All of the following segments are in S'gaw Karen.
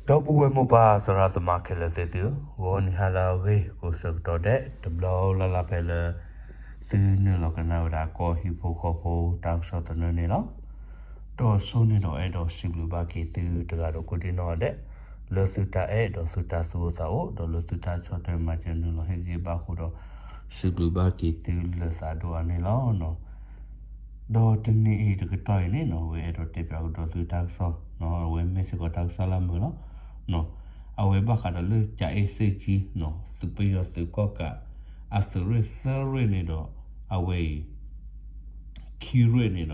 ဒီပုၢ်ဝဲၢ်မိၢ်ပၢ်သရၣ်သမါခဲလၢာ်သ့ၣ်သုဧၢ, ဂီၤနံၤဟါလၢအဂ့ၤကိးဆၢကတီၢ်ဒဲး တဘျီလၢ်လၢ်ဖဲလၢ သုနုာ်လီၤကနၣ်ဝဲဒၣ်ကီၢ်ဟံၣ်ဖိဃီဖိတၢ်ကစီၣ်သနၢၣ်န့ၣ်လီၤ. ဒီးဆိန့ၣ်ဒီးအဲၣ်ဒိးစံးဘျုးဘၣ်က့ၤသုတဂၤဒီးကိးဒံနီၢ်ဒဲး လၢသုတၢ်အဲၣ်ဒီးသုတၢ်သူၣ်အိၣ်သးအိၣ် ဒီးလၢသုတၢ်ဆီၣ်ထွဲမၤစၢၤနုာ်လီၤဟ့ၣ်ဂံၢ်ဘါအဃိဒီး စံးဘျုးဘၣ်က့ၤသုလၢသးဒိၣ်အါန့ၣ်လီၤ. ဒီးတနံၤအံၤတကတီၢ်အံၤန့ၣ်နီၣ် အဝဲအဲၣ်ဒိးတဲပၠးကဒီးသုတၢ်ကစီၣ်, အဝဲမ့ၢ်စ့ၢ်ကီးတၢ်ကစီၣ်လၢမုာ်လီၤ. အဝဲဘၣ်ဃးဒီးလၢကၠၤအ့စ့ကၠံ, သုးပယီၤသုးကီၣ်ကး အသုးရ့ၣ်သၢရ့ၣ်န့ၣ်ဒီး အဝဲအံၤ ခံရ့ၣ်န့ၣ်ဒီး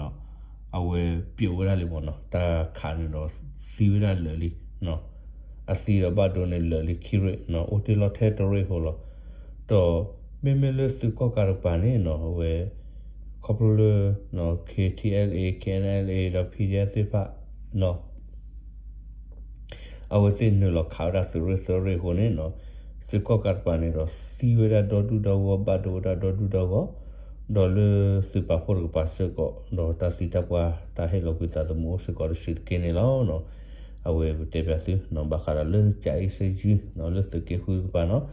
အဝဲပျိးဝဲဒၣ်လံမ့ၢ်နီၣ်, တၢ်ခးန့ၣ်ဒီးသံဝဲဒၣ်လၢာ်လံ, အသံဒီးဘၣ်ဒိန့ၣ်လၢာ်လံခံရ့ၣ်, အိၣ်တ့ၢ်လီၤထဲတရ့ၣ်ဖိလီၤ. ဒီးမ့မ့ၢ်လၢသုးကီၣ်ကးတကပၤန့ၣ်နီၣ် အဝဲ ခီဖျိလၢ KTLA KNLA ဒီး PDF သ့ၣ်တဖၣ် အဝဲသ့ၣ်နုာ်လီၤခးဝဲဒၣ်သုးရ့ၣ်သၢရ့ၣ်အဃိန့ၣ်နီၣ်, သုးကီၣ်ကးတကပၤန့ၣ်ဒီးသံဝဲဒၣ်ဒီဒူၣ်ဒီဂီၢ် ဘၣ်ဒိဝဲဒၣ်ဒီဒူၣ်ဒီဂီၢ်, ဒီးလၢသုးပာ်ဖှိၣ်တကပၤစ့ၢ်ကီး ဒီးတၢ်သံတၢ်ပှၢ်တၢ်ဟ့ၣ်လီၤကွံာ်သးသမူအိၣ်စ့ၢ်ကီးတစဲးတက့ၢ်န့ၣ်လီၤ. အဝဲပတဲပၠးသု ဘၣ်ဃးဒီးလၢကၠၤအ့စ့ကၠံ လၢသုးက့ဃုတကပၤနီၣ်,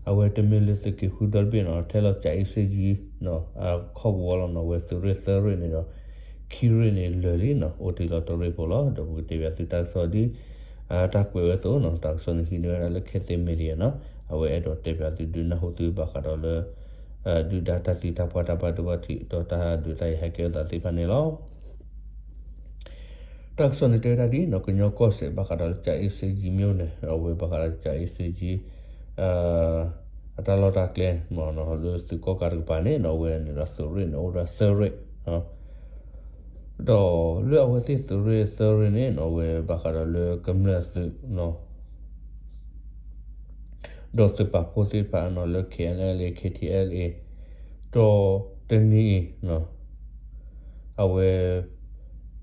အဝဲတမ့ၢ်လၢသုးက့ဃုဒီတဘ့ၣ်နီၣ်, ထဲလီၤကၠၤအ့စ့ကၠံ အခီၣ်ကဝီၤလီၤနီၣ်, အဝဲသုးရ့ၣ်သၢရ့ၣ်န့ၣ်ဒီး ခံရ့ၣ်န့ၣ်လၢာ်လံနီၣ်, အိၣ်တ့ၢ်လီၤတရ့ၣ်ဖိလီၤ. ဒီးပကတဲပၠးသုတၢ်ကစီၣ်ဒ် တၢ်ကွဲးဝဲအသိးနီၣ်, တၢ်ကစီၣ်န့ၣ်ဟံးန့ၢ်ဝဲဒၣ်လၢ Cathay Media နီၣ်, အဝဲအဲၣ်ဒိးတဲပၠးသုဒုးနၢ်ဟူသုဘၣ်ဃးဒီးလၢ ဒုၣ်ဒါတၢ်သံတၢ်ပှၢ်တၢ်ဘၣ်ဒိဘၣ်ထံး ဒီးတၢ်ဒုးတၢ်ယၤဟဲကဲထီၣ်သးသ့ၣ်တဖၣ်န့ၣ်လီၤ. တၢ်ကစီၣ်န့ၣ်တဲဝဲဒၣ်ဒ်နီၣ်, ကညီကီၢ်စဲၣ်ဘၣ်ဃးဒီးလၢကၠၤအ့စ့ကၠံမ့ၢ်အိၣ်န့ၣ် အဝဲဘၣ်ဃးဒီးကၠၤအ့စ့ကၠံ အတၢ်လီၢ်တၢ်ကျဲ လၢသုးကီၣ်ကးတကပၤန့ၣ်နီၣ်, အဝဲန့ၣ်ဒီးသုးရ့ၣ်န့ၣ်အိၣ်ဒီးသၢရ့ၣ် ဒီးလၢအဝဲသ့ၣ်သုးရ့ၣ်သၢရ့ၣ်န့ၣ်နီၣ်, အဝဲဘၣ်ဃးဒီးလၢကမျၢၢ်သုး ဒီးသုးပာ်ဖှိၣ်သ့ၣ်တဖၣ်နီၣ်, လၢ KNLA KTLA ဒီးတနံၤအံၤ အဝဲ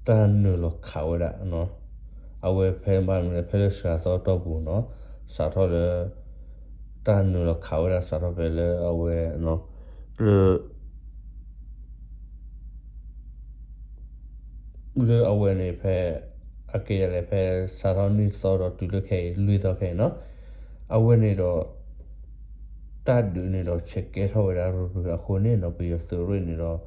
တၢ်နုာ်လီၤခးဝဲဒၣ် အဝဲဖဲဘၣ်မနုၤလဲၣ် ဖဲလၢစှၤသီအတီၢ်ပူၤနီၣ်, စးထီၣ်လၢ တၢ်နုာ်လီၤခးဝဲဒၣ်စးထီၣ်ဖဲလၢအဝဲ လၢ လၢအဝဲန့ၣ်ဖဲ အကဲယၤလဲၣ် ဖဲစးထီၣ်နွံသီဒီးတုၤလၢခဲအံၤလွံၢ်သီခဲအံၤနီၣ်, အဝဲန့ၣ်ဒီး တၢ်ဒုးန့ၣ်ဒီးဆဲးကဲထီၣ်ဝဲဒၣ်ရူၤရူၤအဃိန့ၣ်နီၣ်, ပယီၤသုးရ့ၣ်န့ၣ်ဒီး လၢာ်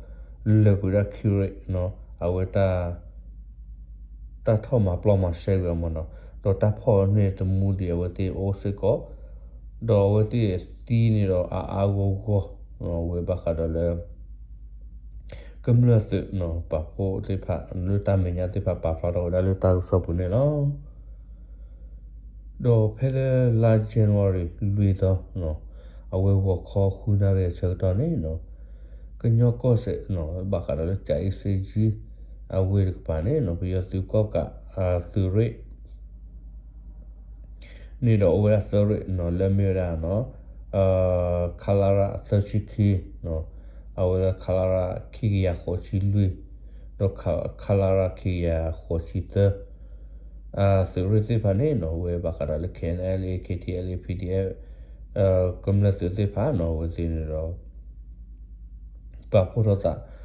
ကွံာ်ဒၣ်ခံရ့ၣ်နီၣ်, အဝဲ တၢ်ထီၣ်မၤပျီမၤစဲဝဲမ့ၢ်နီၣ်, ဒီးတၢ်ဖီၣ်န့ၢ်သမူဒံးအဝဲသ့ၣ်အိၣ်စ့ၢ်ကီး, ဒီးအဝဲသ့ၣ်သံန့ၣ်ဒီးအါအါဂီၢ်ဂီၢ်, အဝဲဘၣ်ဃးဒီးလၢ ကမျၢၢ်သုးနီၣ် ပာ်ဖှိၣ်သ့ၣ်တဖၣ် လၢတၢ်မဲာ်ညါသ့ၣ်တဖၣ်ပာ်ဖျါထီၣ်ဝဲဒၣ်လၢတၢ်ကစီၣ်ပူၤန့ၣ်လီၤ. ဒီးဖဲလၢလါ January လွံၢ်သီ အဝဲဂီၤခီဃုနၣ်ရံၣ်အဆၢကတီၢ်န့ၣ်နီၣ်, ကညီကီၢ်စဲၣ်နီၣ် ဘၣ်ဃးဒီးလၢကၠၤအ့စ့ကၠံ အဝ့ၢ်တကပၤန့ၣ်နီၣ် ပယီၤသုးကီၣ်ကးအသုးရ့ၣ် န့ၣ်ဒီးအိၣ်ဝဲဒၣ်သၢရ့ၣ်နီၣ် လၢအမ့ၢ်ဝဲဒၣ်နီၣ် ခလရ သၢဆံခံ အဝဲဒၣ် ခလရ ခံကယၤဃိးဆံလွံၢ် ဒီး ခလရ ခံကယၤဃိးဆံသၢ သုးရ့ၣ်သ့ၣ်တဖၣ်န့ၣ်နီၣ် အဝဲဘၣ်ဃးဒီးလၢ KNLA KTLA PDF ကမျၢၢ်သုးသ့ၣ်တဖၣ်နီၣ် အဝဲသ့ၣ်န့ၣ်ဒီး ပာ်ဖှိၣ်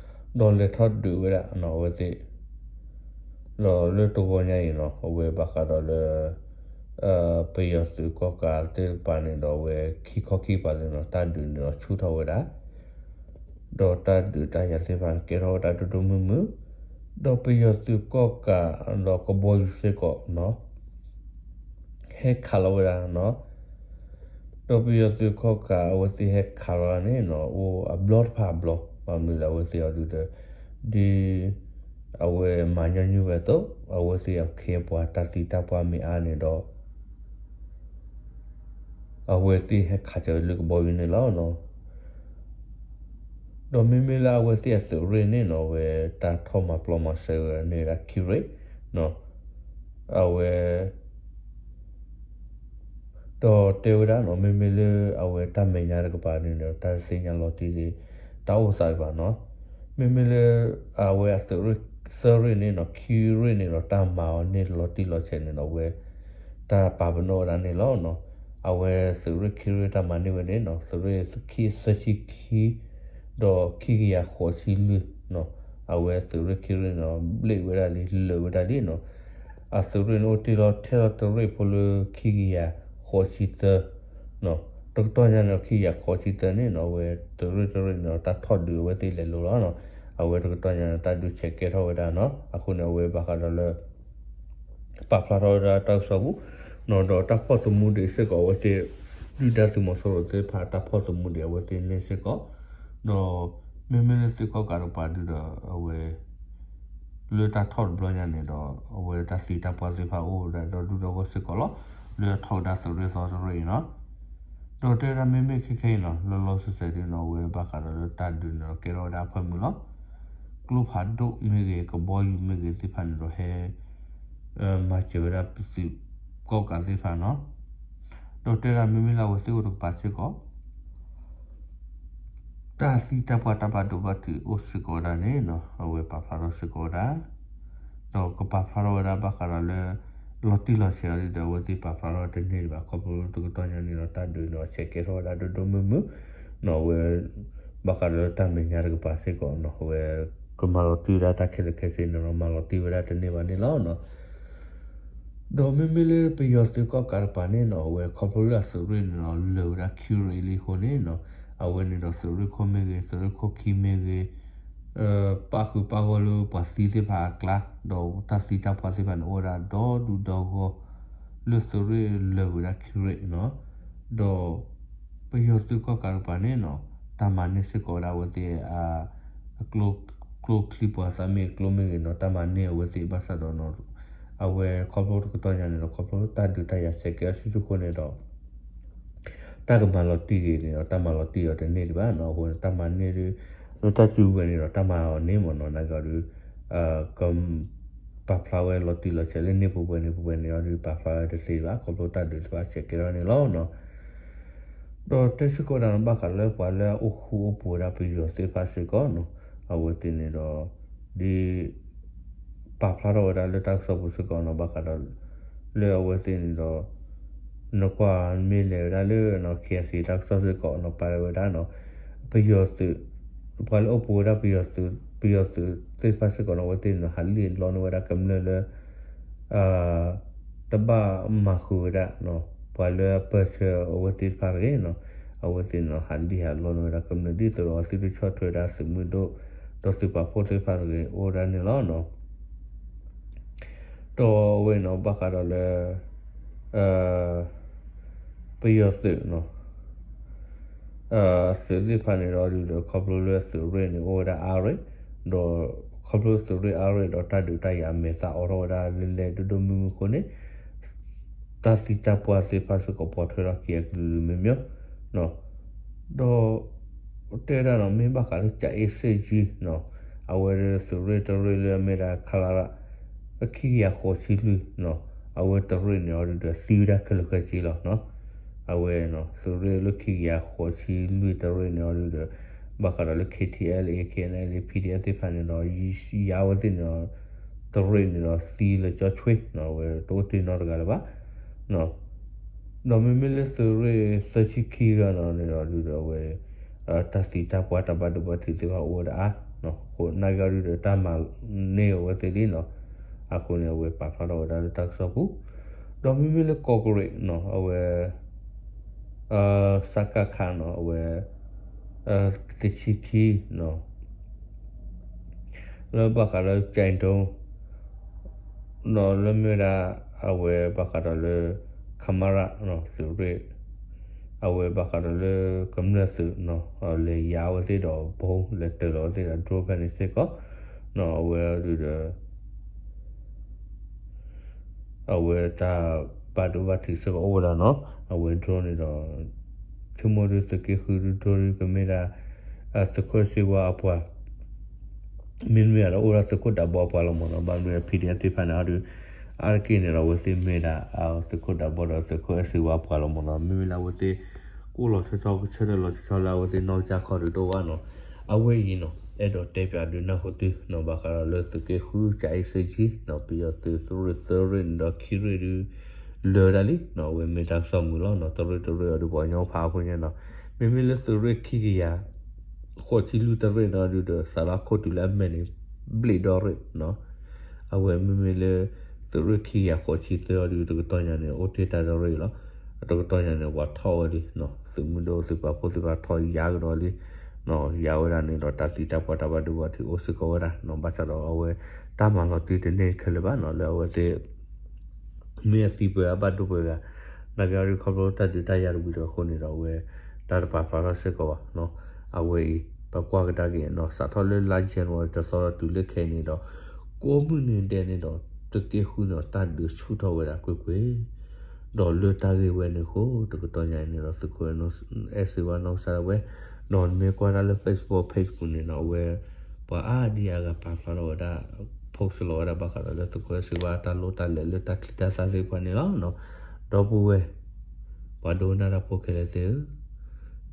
ထီၣ်သး ဒီးလဲၤထီၣ်ဒုးဝဲဒၣ်နီၣ် အဝဲသ့ၣ် ဒီးလၢတဂီၤညါအံၤနီၣ် အဝဲဘၣ်ဃးဒီးလၢ ပယီၤသုးကီၣ်ကးသ့ၣ်တကပၤန့ၣ်ဒီး အဝဲခံခီခံကပၤလၢနီၣ် တၢ်ဒုးန့ၣ်ဒီးဆူၣ်ထီၣ်ဝဲဒၣ် ဒီးတၢ်ဒုးတၢ်ယၤသ့ၣ်တဖၣ်န့ၣ် ကဲထီၣ်ဝဲဒၣ်ဒိၣ်ဒိၣ်မုၢ်မုၢ်, ဒီးပယီၤသုးကီၣ်ကးဒီးကဘီယူၤစ့ၢ်ကီးနီၣ် ဟဲခးလီၤဝဲဒၣ်နီၣ်, ဒီးပယီၤသုးကီၣ်ကးအဝဲသ့ၣ်ဟဲခးလီၤန့ၣ်နီၣ် အိၣ်အဘျီတဖၣ်အဘျီ ဘၣ်မနုၤလဲၣ်အဝဲသ့ၣ်အီၤဒုးဒီး ဒ် အဝဲမၤညီနုၢ်ဝဲအသိး အဝဲသ့ၣ်အခ့အပှၤတၢ်သံတၢ်ပှၢ်မ့ၢ်အါန့ၣ်ဒီး အဝဲသ့ၣ်ဟဲခးစၢၤလၢကဘီယူၤန့ၣ်လီၤ. ဒီးမ့မ့ၢ်လၢအဝဲသ့ၣ်အသုးရ့ၣ်န့ၣ်နီၣ် အဝဲတၢ်ထီၣ်မၤပျီမၤစဲဝဲန့ၣ်ဒၣ်ခံရ့ၣ် အဝဲ ဒီးတဲဝဲဒၣ်နီၣ် မ့မ့ၢ်လၢအဝဲတၢ်မဲာ်ညါတကပၤန့ၣ်ဒီး တၢ်သ့ၣ်ညါလီၤတံၢ်ဒံး တၢ်အိၣ်သးတကပၤနီၣ်, မ့မ့ၢ်လၢ အဝဲအသုးရ့ၣ်သၢရ့ၣ်န့ၣ်နီၣ် ခံရ့ၣ်န့ၣ်ဒီးတၢ်မၤအီၤန့ၢ်လီၤတံၢ်လီၤဆဲးန့ၣ်ဒီး အဝဲ တၢ်ပာ်ပနီၣ်ဝဲဒၣ်န့ၣ်လီၤ. အဝဲသုးရ့ၣ်ခံရ့ၣ်တၢ်မၤန့ၢ်ဝဲန့ၣ်နီၣ် သုးရ့ၣ်ခံသၢဆံခံ ဒီးခံကယၤဃိးဆံလွံၢ် အဝဲသုးရ့ၣ်ခံရ့ၣ်န့ၣ်ဒီး ဘျ့ၣ်ဝဲဒၣ်လံ လၢာ်ဝဲဒၣ်လံနီၣ်. အသုးရ့ၣ်န့ၣ်အိၣ်တ့ၢ်လီၤထဲလီၤတရ့ၣ်ဖိလၢခံကယၤဃိးဆံသၢ တကတီၢ်ညါန့ၣ်ဒီး ခံကယၤဃိးဆံသၢန့ၣ်နီၤ အဝဲသုးရ့ၣ်တရ့ၣ်န့ၣ်ဒီး တၢ်ထီၣ်ဒုးအဝဲသ့ၣ်လဲၤလိၤလီၤနီၤ. အဝဲတကတီၢ်ညါန့ၣ် တၢ်ဒုးဆဲးကဲထီၣ်ဝဲဒၣ်နီၤ. အဃိန့ၣ် အဝဲဘၣ်ဃးဒီးလၢ ပာ်ဖျါထီၣ်ဝဲဒၣ်တၢ်ကစီၣ်ပူၤနီၤ ဒီးတၢ်ဖီၣ်သမူဒံးစ့ၢ်ကီးအဝဲသ့ၣ် ဒုၣ်ဒါသုးမီၤစိရိၤသ့ၣ်တဖၣ် တၢ်ဖီၣ်သမူဒံးအဝဲသ့ၣ်န့ၣ်စ့ၢ်ကီး ဒီးမ့မ့ၢ်လၢသုးကီၣ်ကးတကပၤဒုဒီး အဝဲ လၢတၢ်ထီၣ်တဘျီညါန့ၣ်ဒီး အဝဲတၢ်သံတၢ်ပှၢ်သ့ၣ်တဖၣ်အိၣ်ဝဲဒၣ်ဒီဒူၣ်ဒီဂီၢ်စ့ၢ်ကီးလီၤ. လၢအထီၣ်ဝဲဒၣ်သုးရ့ၣ်သီတရ့ၣ်အံၤနီၤ ဒီးတဲဝဲဒၣ်မ့မ့ၢ်ခဲခဲအံၤနီၤ လီၤလီၤဆဲးဆဲးဒုနီၤ အဝဲဘၣ်ဃးဒီးလၢတၢ်ဒုးန့ၣ်ဒီး ကဲထီၣ်ဝဲဒၣ်အဖၢမုၢ်လီၤ. ကျိဖးဒိၣ်မ့ၢ်ဂ့ၤ ကဘီယူၤမ့ၢ်ဂ့ၤသ့ၣ်တဖၣ်န့ၣ်ဒီးဟဲ မၤစၢၤဝဲဒၣ်ပသုးကီၣ်ကးသ့ၣ်တဖၣ်နီၤ. ဒီးတဲဝဲဒၣ်မ့မ့ၢ်လၢအဝဲသ့ၣ်အိၣ်တကပၤစ့ၢ်ကီး တၢ်သံတၢ်ပှၢ်တၢ်ဘၣ်ဒိဘၣ်ထံးအိၣ်စ့ၢ်ကီးဝဲဒၣ်န့ၣ်နီၤ အဝဲပာ်ဖျါထီၣ်စ့ၢ်ကီးဝဲဒၣ် ဒီးကပာ်ဖျါထီၣ်ဝဲဒၣ်ဘၣ်ဃးဒီးလၢ လီၤတံၢ်လီၤဆဲးအီၤဒုဒီး အဝဲသ့ၣ်ပာ်ဖျါထီၣ်တန့ၢ်ဒံးဘၣ် ခီဖျိတကတီၢ်ညါန့ၣ်ဒီး တၢ်ဒုးန့ၣ်ဒီးဆဲးကဲထီၣ်ဝဲဒၣ်ဒိၣ်ဒိၣ်မုၢ်မုၢ်နီၤ အဝဲ ဘၣ်ဃးဒီးလၢတၢ်မဲာ်ညါတကပၤစ့ၢ်ကီးနီၤ အဝဲ ကမၤလီၤတံၢ်ဝဲဒၣ်တၢ်ခဲလၢာ်ခဲဆ့န့ၣ်ဒီး မၤလီၤတံၢ်ဝဲဒၣ်တန့ၢ်ဘၣ်န့ၣ်လီၤနီၤ. ဒီးမ့မ့ၢ်လၢပယီၤသုးကီၣ်ကးတကပၤန့ၣ်နီၤ အဝဲခီဖျိလၢအသုးရ့ၣ်န့ၣ်ဒီး လၢာ်ဝဲဒၣ်ခံရ့ၣ်လံအဃိန့ၣ်နီၤ အဝဲန့ၣ်ဒီးသုးရ့ၣ်ခိၣ်မ့ၢ်ဂ့ၤ သုးရ့ၣ်ခိၣ်ခံမ့ၢ်ဂ့ၤ ပၣ်ဃုာ်ပၣ်ဂီၢ်လၢပှၤသံသ့ၣ်တဖၣ်အကျါ ဒီးတၢ်သံတၢ်ပှၢ်သ့ၣ်တဖၣ်န့ၣ် အိၣ်ဝဲဒၣ်ဒီဒူၣ်ဒီဂီၢ် လၢသုးရ့ၣ်လၢာ်ဝဲဒၣ်ခံရ့ၣ်နီၤ ဒီး ပယီၤသုးကီၣ်ကးတကပၤန့ၣ်နီၤ တၢ်မၤန့ၢ်စ့ၢ်ကီးဝဲဒၣ်အဝဲသ့ၣ် အ ကျိချံပှၤသးမ့ၢ်ကျိမ့ၢ်ဂ့ၤနီၤ တၢ်မၤန့ၢ်အဝဲသ့ၣ်ဘၣ်ဆၣ်ဒီးနီၤ အဝဲခီဖျိတကတီၢ်ညါန့ၣ်ဒီး ခီဖျိတၢ်ဒုးတၢ်ယၤဆဲးကဲအီၤဆူၣ်ဆူၣ်အဃိန့ၣ်ဒီး တၢ်ကမၤလီၤတံၢ်ဂ့ၤန့ၣ်ဒီး တၢ်မၤလီၤတံၢ်အီၤတန့ၢ်ဒံးဘၣ်နီၤ အဃိန့ၣ် တၢ်မၤန့ၢ်ဒု လၢတၢ်စုကဝဲၤန့ၣ်ဒီး တၢ်မၤအီၤန့ၣ်မ့ၢ်နီၤ နာ်က့အီၤဒု က ပာ်ဖျါဝဲလီၤတံၢ်လီၤဆဲးလၢန့ၣ်ပူၤပှဲၤန့ၣ်ပူၤပှဲၤန့ၣ်အီၤဒု ပာ်ဖျါဝဲတသ့ဘၣ် ခီဖျိတၢ်ဒုးတဖၣ်ဆဲးကဲထီၣ်န့ၣ်လီၤနီၤ. ဒီးတဲစ့ၢ်ကီးဒၣ်နီၤ ဘၣ်ဃးလၢပှၤလၢအအိၣ်ဃူအိၣ်ဖိးဝဲဒၣ်ပယီၤသ့ၣ်တဖၣ်စ့ၢ်ကီးနီၤ အဝဲသ့ၣ်န့ၣ်ဒီး ဒ် ပာ်ဖျါထီၣ်ဝဲဒၣ်လၢတၢ်ကစီၣ်ပူၤစ့ၢ်ကီးနီၤ ဘၣ်ဃးဒီး လၢအဝဲသ့ၣ်န့ၣ်ဒီး နကွၢ်မ့ၢ်လဲၤဝဲဒၣ်လၢ KIC တၢ်ကစီၣ်စ့ၢ်ကီးနီၤ ပာ်ဝဲဒၣ်နီၤ ပယီၤသုး ပှၤလၢအိၣ်ပိာ်ဝဲဒၣ်ပယီၤသုး ပယီၤသုးသ့ၣ်တဖၣ်စ့ၢ်ကီးနီၤ အဝဲသ့ၣ်န့ၣ်ဒီး ဟးလံၣ်လီန့ၢ်ဝဲဒၣ်ကမျၢၢ်လၢ တဘၣ်မၤဃုာ်ဝဲဒၣ် ပှၤလၢအပၢၢ်ဆၢအဝဲသ့ၣ်တဖၣ်တဂ့ၤနီၤ အဝဲသ့ၣ်န့ၣ်ဒီး ဟးလံၣ်ဟးလီန့ၢ်ဝဲဒၣ်ကမျၢၢ် ဒ်သိးဒီးသုးရ့ၣ်ဆၢထၢၣ်ဝဲဒၣ်သုးမုၢ်ဒိၣ် ဒီးသုးပာ်ဖှိၣ်သ့ၣ်တဖၣ်တဂ့ၤ အိၣ်ဝဲဒၣ်န့ၣ်လီၤနီၤ. ဒီးအဝဲန့ၣ်နီၤ ဘၣ်ဃးဒီးလၢ ပယီၤသုးနီၤ သုးသ့ၣ်တဖၣ်န့ၣ်ဒီးဒုဒီး ခီဖျိလၢသုးရ့ၣ်န့ၣ်အိၣ်ဝဲဒၣ်အါရ့ၣ်, ဒီးခီဖျိသုးရ့ၣ်အါရ့ၣ်ဒီးတၢ်ဒုးတၢ်ယၤအမဲာ်သၣ်အိးထီၣ်ဝဲဒၣ် လဲၤလဲၤဒိၣ်ဒိၣ်မုၢ်မုၢ်အဃိန့ၣ် တၢ်သံတၢ်ပှၢ်သ့ၣ်တဖၣ်စ့ၢ်ကီးပိာ်ထွဲထီၣ်က့ၤအကလုာ်ကလုာ်မ့ၢ်မ့ၢ်နီၤ. ဒီး တဲဝဲဒၣ်နီၤ မ့ၢ်ဘၣ်ဃးလၢကၠၤအ့စ့ၣ်ကၠံနီၤ အဝဲဒၣ်သုးရ့ၣ်တရ့ၣ်လၢအမ့ၢ်ဒၣ် ခလရ ခံကယၤဃိးဆံလွံၢ်နီၤ အဝဲတရ့ၣ်န့ၣ်အီၤဒုဒီးသံဝဲဒၣ်ခဲလၢာ်ခဲဆ့လီၤနီၤ. အဝဲနီၤ သုးရ့ၣ်လၢခံကယၤဃိးဆံလွံၢ်တရ့ၣ်န့ၣ်အီၤဒုဒီး ဘၣ်ဃးဒီးလၢ KTLA KNLA PDF သ့ၣ်တဖၣ်န့ၣ်ဒီး ယၤအဝဲသ့ၣ်န့ၣ်ဒီး တရ့ၣ်န့ၣ်ဒီးသံလၢကၠီဆွ့နီၤ အဝဲတအိၣ်တ့ၢ်နီတဂၤလၢၤဘၣ်နီၤ. ဒီးမ့မ့ၢ်လၢသုးရ့ၣ်သၢဆံခံဂၤနီၤန့ၣ်ဒီးဒုဒီးအဝဲ တၢ်သံတၢ်ပှၢ်တၢ်ဘၣ်ဒိဘၣ်ထံးသ့ၣ်တဖၣ်အိၣ်ဝဲဒၣ်အါနီၤ အဃိနာ်က့အီၤဒုဒီးတၢ်မၤန့ၢ်အဝဲသ့ၣ်လံနီၤ. အဃိန့ၣ် အဝဲပာ်ဖျါထီၣ်ဝဲဒၣ်လၢတၢ်ကစီၣ်ပူၤ ဒီးမ့မ့ၢ်လၢကီၢ်ကရ့ၣ်နီၤ အဝဲ စကခနီၤ အဝဲ တဆံခံနီၤ လၢဘၣ်ဃးလၢကၠဲးဒိ ဒီးလၢမ့ၢ်ဝဲဒၣ် အဝဲဘၣ်ဃးဒီးလၢ ခမရ သုးရ့ၣ် အဝဲဘၣ်ဃးဒီးလၢကမျၢၢ်သုးနီၤ လဲၤယၤအဝဲသ့ၣ်ဒီးဘီ လဲၤတၢၤလီၤအဝဲသ့ၣ်ဒီး drone ဖဲန့ၣ်စ့ၢ်ကီးနီၤ အဝဲဒုဒီး အဝဲတၢ်ဘၣ်ဒိဘၣ်ထံးစ့ၢ်ကီးအိၣ်ဝဲဒၣ်နီၤ အဝဲ drone န့ၣ်ဒီး ဆိကမိၣ်ဒုသုးက့ဃုဒု drone ဒုကမ့ၢ်ဒၣ် သုးခိၣ်စ့ဝါအပှၤ မ့တမ့ၢ်ဒီးအိၣ်ဒၣ်သုးခိၣ်ဒးဘီအပှၤလီၤမ့ၢ်နီၤ ဘၣ်မနုၤ PDF သ့ၣ်တဖၣ်န့ၣ်အီၤဒု အါတက့ၢ်န့ၣ်ဒီးအဝဲသ့ၣ်မ့ၢ်ဒၣ် သုးခိၣ်ဒးဘီဒီးသုးခိၣ်အဲၣ်စ့ဝါအပှၤလီၤမ့ၢ်နီၤ မ့မ့ၢ်လၢအဝဲသ့ၣ် ကအိၣ်လီၤဆီဆီကဆၢထၢၣ်လီၤဆီဆီလၢအဝဲသ့ၣ်နီၢ်ကစၢ်ခီၣ်ဒုးတအိၣ်ဘၣ်နီၤ အဝဲအံၤနီၤ အဲၣ်ဒိးတဲပၠးဒုးနၢ်ဟူသုနီၤ ဘၣ်ဃးဒီးလၢသုးက့ဃု ကၠၤအ့စ့ၣ်ကၠံနီၤ ပယီၤသုးရ့ၣ်သၢရ့ၣ်န့ၣ်ဒီးခံရ့ၣ်ဒု လၢာ်ဒၣ်လံနီၤ အဝဲမ့ၢ်တၢ်ကစီၣ်မုာ်လီၤနီၤ တရ့ၣ်တရ့ၣ်အီၤဒုပှၤကညီဖးအဃိန့ၣ်နီၤ မ့မ့ၢ်လၢသုးရ့ၣ်ခံကယၤ ဃိးဆံလွံၢ်တရ့ၣ်န့ၣ်အီၤဒုဒီး စးလၢခိၣ်တုၤလၢအမဲာ်န့ၣ် ဘျ့ၣ်ဒီရ့ၣ်နီၤ အဝဲမ့မ့ၢ်လၢ သုးရ့ၣ်ခံကယၤဃိးဆံသၢအီၤဒုး တကတီၢ်ညါန့ၣ် အိၣ်တ့ၢ်တၢ်ဒီရ့ၣ်လီၤ. တကတီၢ်ညါန့ၣ် ပှၤထီၣ်ဝဲလံ, သုးမုၢ်ဒိၣ်သုးပာ်ဖှိၣ်သ့ၣ်တဖၣ်ထီၣ်ယၤကဒီးလံ, ယၤဝဲဒၣ်န့ၣ်ဒီးတၢ်သံတၢ်ပှၢ်တၢ်ဘၣ်ဒိဘၣ်ထံးအိၣ်စ့ၢ်ကီးဝဲဒၣ်, ဘၣ်ဆၣ်ဒီးအဝဲတၢ်မၤလီၤတံၢ်တန့ၢ်ခဲလၢာ်ဘၣ်နီၤ လၢအဝဲသ့ၣ် မ့ၢ်အသံပှဲၤအဘၣ်ဒိပှဲၤဂၤ, နာ်က့အီၤဒုးခီဖျိတၢ်ဒုးတၢ်ယၤတဝံၤဒီးအဃိန့ၣ်ဒီး အဝဲတၢ်တပာ်ဖျါထီၣ်စ့ၢ်ကီးဘၣ်နီၤ. အဝဲအံၤ ပကွၢ်ကဒါက့ၤနီၤ စးထီၣ်လၢလါ January တသီဒီးတုၤလၢခဲအံၤန့ၣ်ဒီး ကိးမုၢ်နံၤဒဲးန့ၣ်ဒီး သုးက့ဃုန့ၣ်ဒီး တၢ်ဒုးဆူၣ်ထီၣ်ဝဲဒၣ်ကွ့ၢ်ကွ့ၢ် ဒီးလၢတၢ်ဂ့ၢ်ဝဲန့ၣ်အဃိ တကတီၢ်ညါအံၤန့ၣ်ဒီး သုးခိၣ်အဲၣ်စ့ဝါနီၢ်ကစၢ်ဒၣ်ဝဲ ဒီးနမ့ၢ်ကွၢ်တၢ်လၢ Facebook page ပူၤန့ၣ်နီၤ အဝဲ ပှၤအါဒံအါဂၤပာ်ဖျါထီၣ်ဝဲဒၣ် post လီၤဝဲဒၣ်ဘၣ်ဃးဒီးလၢသုးခိၣ်အဲၣ်စ့ဝါတၢ်လိၣ်တၢ်လဲၤလၢတၢ်ချံတၢ်သၣ်သ့ၣ်တဖၣ်န့ၣ်လီၤ. ဒီပုၢ်ဝဲၢ် ပှၤဒိကနၣ်တၢ်ဖိခဲလၢာ်သ့ၣ်ဧၢ,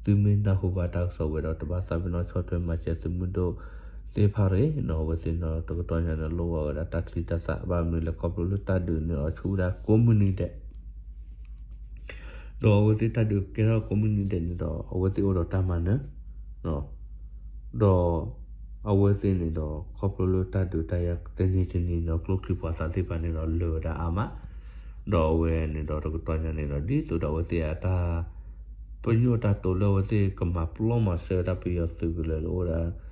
သုမ့ၢ်နၢ်ဟူဘၣ်တၢ်ကစီၣ်ဝဲဒီး တဘၣ်သးပ့ၤနီၣ်ဆီၣ်ထွဲမၤစၢၤသုးမုၢ်ဒိၣ်သ့ၣ်တဖၣ်တဂ့ၤနီၤ. အဝဲသ့ၣ်န့ၣ်ဒီး တကတီၢ်ညါန့ၣ် လိၣ်ဘၣ်ဝဲဒၣ်တၢ်ချံတၢ်သၣ် ဘၣ်မနုၤလဲၣ် ခီဖျိလၢတၢ်ဒုးန့ၣ်ဒီးဆူၣ်ဝဲဒၣ်ကိးမုၢ်နံၤဒဲး ဒီးအဝဲသ့ၣ်တၢ်ဒုးကဲထီၣ်ကိးမုၢ်နံၤဒဲးန့ၣ်ဒီး အဝဲသ့ၣ်အိၣ်ဒီးတၢ်မၤနၢၤ ဒီး အဝဲသ့ၣ်န့ၣ်ဒီး ခီဖျိလၢတၢ်ဒုးတၢ်ယၤတနံၤတနံၤန့ၣ်ဒီး ကျိချံပှၤသးသ့ၣ်တဖၣ်န့ၣ်ဒီးလၢာ်ဝဲဒၣ်အါမး, ဒီးအဝဲန့ၣ်ဒီးတကတီၢ်ညါန့ၣ်ဒီး ဒ်သိးဒီးအဝဲသ့ၣ်အတၢ် ပညိၣ်တၢ်တိာ်လၢအဝဲသ့ၣ်ကမၤပျီမၤစၢၤဝဲဒၣ်ပယီၤသုးကလၢၤလၢအိၣ်ဝဲဒၣ်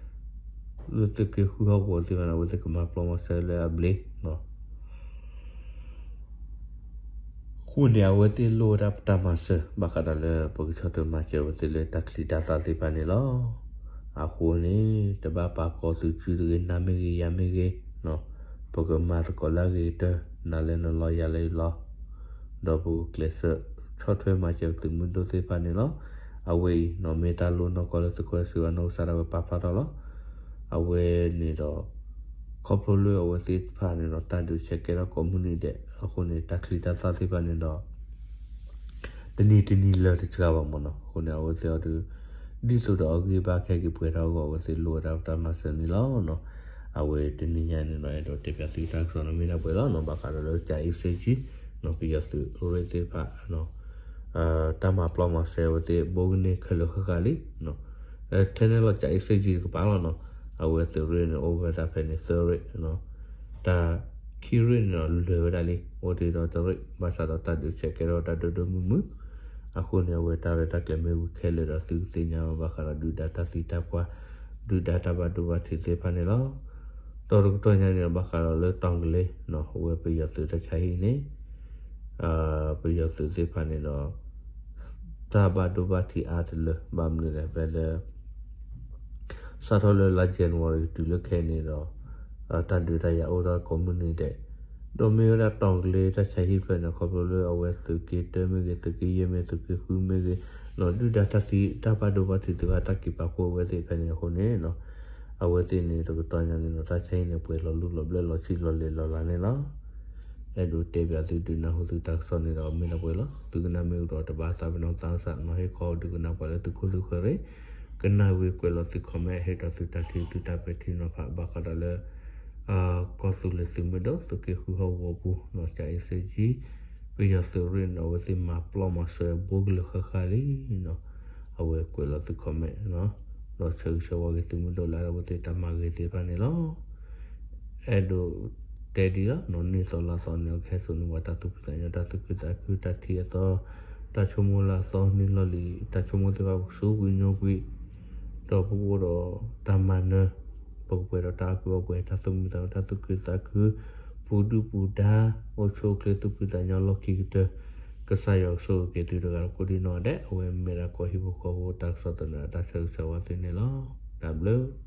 လၢသုးက့ဃုဟီၣ်ကဝီၤသ့ၣ်တဖၣ်န့ၣ် အဝဲသ့ၣ်ကမၤပျီမၤစၢၤလၢအဘျ့ အဃိန့ၣ် အဝဲသ့ၣ်လိၣ်ဝဲဒၣ်ပတၢ်မၤစၢၤ ဘၣ်ဃးဒီးလၢပကဆီၣ်ထွဲမၤစၢၤအဝဲသ့ၣ်လၢတၢ်ချံတၢ်သၣ်သ့ၣ်တဖၣ်န့ၣ်လီၤ. အဃိန့ၣ် တဘၣ်ပာ်ကီၤသုးစုတဂ့ၤ နၤမ့ၢ်ဂ့ၤ ယၤမ့ၢ်ဂ့ၤ, ပကမၤသကိးလၢအဂ့ၤကတၢၢ် နၤလၢနလီၢ် ယၤလၢယလီၢ်, ဒီးပကကျဲးစၢး ဆီၣ်ထွဲမၤစၢၤသုးမုၢ်ဒိၣ်သ့ၣ်တဖၣ်န့ၣ်လီၤ. အဝဲအံၤနီၤ မ့ၢ်တၢ်လိၣ်နီၢ်ကီၢ်လၢသုးခိၣ်အဲၣ်စ့ဝါနီၢ်ကစၢ်ဒၣ်ဝဲပာ်ဖျါထီၣ်လီၤ. အဝဲန့ၣ်ဒီး ခီဖျိလၢအဝဲသ့ၣ်တဖၣ်န့ၣ်ဒီး တၢ်ဒုးဆဲးကဲထီၣ်ကိးမုၢ်နံၤဒဲး အဃိန့ၣ် တၢ်ချံတၢ်သၣ်သ့ၣ်တဖၣ်န့ၣ်ဒီး တနံၤတနံၤလၢာ်တစှၤဘၣ်မ့ၢ်နီၤ. အဃိန့ၣ် အဝဲသ့ၣ်အီၤဒုး ဒ်သိးဒီးအဂံၢ်ဘါခဲက့ၤပှဲၤထီၣ်အဂီၢ် အဝဲသ့ၣ်လိၣ်ဝဲဒၣ်ပတၢ်မၤစၢၤန့ၣ်လီၤ. အဝဲတနံၤညါန့ၣ်ဒီး အဲၣ်ဒိးတဲပၢ်သုတၢ်ကစီၣ်န့ၣ်မ့ၢ်ဒၣ်ပှဲၤလီၤနီၤ ဘၣ်ဃးဒီးလၢ ကၠၤအ့စ့ကၠံ ပယီၤသုးရ့ၣ်သ့ၣ်တဖၣ် တၢ်မၤပျီမၤစၢၤအဝဲသ့ၣ် ဘိကန့ၢ်ခဲလၢာ်ဃၣ်ဃၣ်လံ. ထဲန့ၣ်လီၤ ကၠၤအ့စ့ကၠံတကပၤလီၤနီၤ အဝဲသုးရ့ၣ်န့ၣ် အိၣ်ဝဲဒၣ်ဖဲန့ၣ်သၢရ့ၣ် တၢ်ခံရ့ၣ်န့ၣ်ဒီးလၢာ်ဝဲဒၣ်လံ အိၣ်တ့ၢ်ဒီးတရ့ၣ် ဘၣ်ဆၣ်ဒီးတၢ်ဒုးဆဲးကဲထီၣ်တၢ်ဒိၣ်ဒိၣ်မုၢ်မုၢ် အဃိန့ၣ် အဝဲတၢ်ရဲၣ်တၢ်ကျဲၤမ့ၢ်ဝံၤခဲလၢာ်ဒီး သုကသ့ၣ်ညါဘၣ်ဃးဒီးဒုၣ်ဒါတၢ်သံတၢ်ပှၢ် ဒုၣ်ဒါတၢ်ဘၣ်ဒိဘၣ်ထံးသ့ၣ်တဖၣ်န့ၣ်လီၤ. ဒီးတကတီၢ်ညါန့ၣ်ဒီး ဘၣ်ဃးဒီးလၢတီၤကလ့ အဝဲပယီၤသုးတၢ်ဆါဟံၣ်န့ၣ် ပယီၤသုးသ့ၣ်တဖၣ်န့ၣ်ဒီး တၢ်ဘၣ်ဒိဘၣ်ထံးအါတလၢ ဘၣ်မနုၤလဲၣ် ဖဲလၢ စးထီၣ်လၢလါ January တုၤလၢခဲအံၤန့ၣ်ဒီး တၢ်ဒုးတၢ်ယၤအိၣ်ထီၣ်ကိးမုၢ်နံၤဒဲး ဒီးမ့ၢ်ဝဲဒၣ်တီၤကလ့တၢ်ဆါဟံၣ်ဖျၢၣ်န့ၣ် ခီဖျိလၢအဝဲသုးက့တၢမ့ၢ်ဂ့ၤ သုးက့ယဲၢ်မ့ၢ် သုးက့ဃုမ့ၢ်ဂ့ၤ ဒုၣ်ဒါတၢ်သံတၢ်ဘၣ်ဒိဘၣ်ထံးသ့ၣ်တဖၣ် တၢ်က့ၤပာ်ဖှိၣ်အဝဲသ့ၣ်ဖဲန့ၣ်အဃိန့ၣ် အဝဲသ့ၣ်န့ၣ် တကတီၢ်ညါန့ၣ်ဒီး တၢ်ဆါဟံၣ်န့ၣ် ပှဲၤလီၤလူၢ်လီၤဘျၢၣ်လီၤဆံးလီၤလဲၢ်လီၤလးန့ၣ်လီၤ. အဲၣ်ဒိးတဲပၠးသုဒုးနၢ်ဟူသုတၢ်ကစီၣ်န့ၣ်ဒီး မ့ၢ်ဒၣ်ပှဲၤလီၤ. သုကနၣ်မ့ၢ်အိၣ်ဒီးတဘၣ်သးပ့ၤနီၣ်သးစၢ်နီၤ ဟ့ၣ်ခီဒုးကနၣ်ပှၤလၢသုခိၣ်သုဃၢၤရ့ၣ် ကနၣ်ဝံၤကွဲးလီၤသု comment ဟ့ၣ်ဒီးသုတၢ်ထံၣ်သုတၢ်ပဲာ်ထံနီၤဖး ဘၣ်ဃးဒီးလၢ ကီၢ်သူလ့ၤသုးမုၢ်ဒိၣ် သုးက့ဃုဟီၣ်ကဝီၤပူၤ ကၠၤအ့စ့ကၠံ ပယီၤသုးရ့ၣ်န့ၣ် အဝဲသ့ၣ်မၤပျီမၤစၢၤဘိကလၢာ်ဃၣ်ဃၣ်လံနီၤ အဝဲကွဲးလီၤသု comment နီၤ ဒီးဆၢဂ့ၤဆၢဝါက့ၤသုးမုၢ်ဒိၣ်လၢအဝဲသ့ၣ်တၢ်မၤဂ့ၤသ့ၣ်တဖၣ်န့ၣ်လီၤ. အဲၣ်ဒိးတဲဒ်လီၤနီၤ နံၣ်သီလါသီန့ၣ် ကဟဲစိာ်န့ၢ်ပှၤတၢ်သူၣ်ဖှံသးညီ တၢ်သူၣ်ခုသးခု တၢ်ထံၣ်အသီ တၢ်ဆိကမိၣ်လၢအသီ နံၣ်လီၢ်လံၤ တၢ်ဆိကမိၣ်သ့ၣ်တဖၣ် ပကစူးကွံာ်ညိကွံာ် ဒီးပကအိၣ်ဒီးတၢ်မၤနၢၤ ပကပှဲၤဒီးတၢ်အီၣ်ကုၢ်အီၣ်ပှဲၤ တၢ်သူၣ်မံသးမုာ် တၢ်သူၣ်ခုသးခု ပူၤဒုၣ်ပူၤဒါ အိၣ်ဆူၣ်အိၣ်ချ့သူၣ်ဖှံသးညီလီၢ်ခံကတၢၢ် ကစၢ်ယွၤကဆိၣ်ဂ့ၤက့ၤသုတဂၤဒီးကိးဒံနီၢ်ဒဲး အဝဲမ့ၢ်ဒၣ်ကီၢ်ဟံၣ်ဖိဃီဖိတၢ်ကစီၣ်သနၢၣ် တၢ်ဆၢဂ့ၤဆၢဝါသုန့ၣ်လီၤ. တၢ်ဘျုး